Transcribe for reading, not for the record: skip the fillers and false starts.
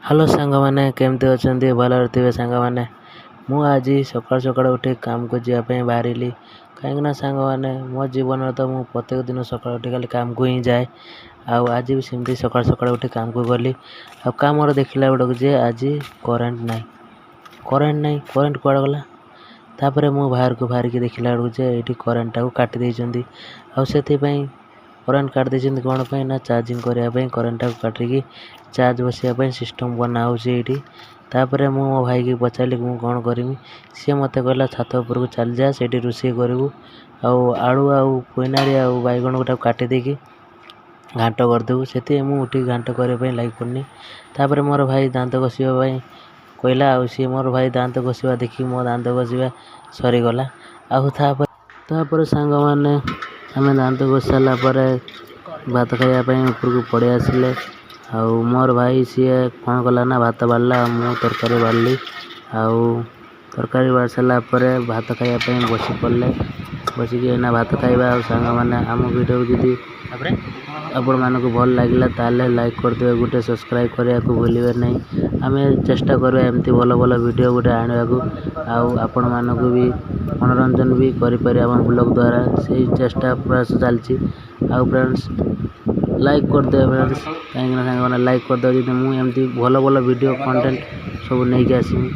Hello ସାଙ୍ଗମାନେ, କେମିତି ଅଛନ୍ତି? ଭଲରେ ଥିବେ ସାଙ୍ଗମାନେ। ମୁଁ ଆଜି ସକାଳୁ ସକାଳୁ ଉଠି କାମକୁ ଯିବା ପାଇଁ ବାହାରିଲି, କାହିଁକିନା ସାଙ୍ଗମାନେ, ମୋ ଜୀବନରେ ତ ମୁଁ ପ୍ରତ୍ୟେକ ଦିନ ସକାଳୁ ଉଠି ଖାଲି କାମକୁ ହିଁ ଯାଏ। ଆଉ ଆଜି ବି ସେମିତି ସକାଳୁ ସକାଳୁ ଉଠି କାମକୁ ଗଲି। ଆଉ କାମରେ ଦେଖିଲା ବେଳକୁ ଯେ ଆଜି କରେଣ୍ଟ ନାହିଁ, କରେଣ୍ଟ ନାହିଁ। କରେଣ୍ଟ କୁଆଡ଼େ ଗଲା? ତାପରେ ମୁଁ ବାହାରକୁ ବାହାରିକି ଦେଖିଲା ବେଳକୁ ଯେ ଏଇଠି କରେଣ୍ଟଟାକୁ କାଟି ଦେଇଛନ୍ତି। ଆଉ ସେଥିପାଇଁ କରେଣ୍ଟ କାଟି ଦେଇଛନ୍ତି କ'ଣ ପାଇଁ ନା ଚାର୍ଜିଂ କରିବା ପାଇଁ କରେଣ୍ଟଟାକୁ କାଟିକି ଚାର୍ଜ ବସିବା ପାଇଁ ସିଷ୍ଟମ୍ ବନା ହେଉଛି ଏଇଠି। ତାପରେ ମୁଁ ମୋ ଭାଇକି ପଚାରିଲି, ମୁଁ କ'ଣ କରିମି? ସିଏ ମୋତେ କହିଲା, ଛାତ ଉପରକୁ ଚାଲିଯା, ସେଇଠି ରୋଷେଇ କରିବୁ ଆଉ ଆଳୁ ଆଉ ପୋଇନାଡ଼ି ଆଉ ବାଇଗଣକୁ କାଟି ଦେଇକି ଘାଣ୍ଟ କରିଦେବୁ। ସେଥିପାଇଁ ମୁଁ ଉଠିକି ଘାଣ୍ଟ କରିବା ପାଇଁ ଲାଗି ପଡ଼ିନି। ତାପରେ ମୋର ଭାଇ ଦାନ୍ତ ଘଷିବା ପାଇଁ କହିଲା, ଆଉ ସିଏ ମୋର ଭାଇ ଦାନ୍ତ ଘଷିବା ଦେଖିକି ମୋ ଦାନ୍ତ ଘଷିବା ସରିଗଲା। ଆଉ ତାପରେ ସାଙ୍ଗମାନେ, ଆମେ ଦାନ୍ତ ଘଷି ସାରିଲା ପରେ ଭାତ ଖାଇବା ପାଇଁ ଉପରକୁ ପଳେଇ ଆସିଲେ। ଆଉ ମୋର ଭାଇ ସିଏ କ'ଣ କଲା ନା ଭାତ ବାଢ଼ିଲା ଆଉ ମୁଁ ତରକାରୀ ବାଢ଼ିଲି। ଆଉ ତରକାରୀ ବାଢ଼ି ସାରିଲା ପରେ ଭାତ ଖାଇବା ପାଇଁ ବସି ପଡ଼ିଲେ। ବସିକି ଏଇନା ଭାତ ଖାଇବା। ଆଉ ସାଙ୍ଗମାନେ, ଆମ ଭିଡ଼ିଓ ଯଦି ତାପରେ ଆପଣମାନଙ୍କୁ ଭଲ ଲାଗିଲା, ତାହେଲେ ଲାଇକ୍ କରିଦେବେ ଗୋଟେ, ସବସ୍କ୍ରାଇବ୍ କରିବାକୁ ଭୁଲିବେ ନାହିଁ। ଆମେ ଚେଷ୍ଟା କରିବା ଏମିତି ଭଲ ଭଲ ଭିଡ଼ିଓ ଗୋଟେ ଆଣିବାକୁ, ଆଉ ଆପଣମାନଙ୍କୁ ବି ମନୋରଞ୍ଜନ ବି କରିପାରିବା ଆମ ବ୍ଲଗ୍ ଦ୍ୱାରା। ସେଇ ଚେଷ୍ଟା ପ୍ରୟାସ ଚାଲିଛି। ଆଉ ଫ୍ରେଣ୍ଡସ୍, ଲାଇକ୍ କରିଦେବେ ଫ୍ରେଣ୍ଡସ୍, କାହିଁକିନା ସାଙ୍ଗମାନେ, ଲାଇକ୍ କରିଦେବେ ଯଦି ମୁଁ ଏମିତି ଭଲ ଭଲ ଭିଡ଼ିଓ କଣ୍ଟେଣ୍ଟ ସବୁ ନେଇକି ଆସିବି।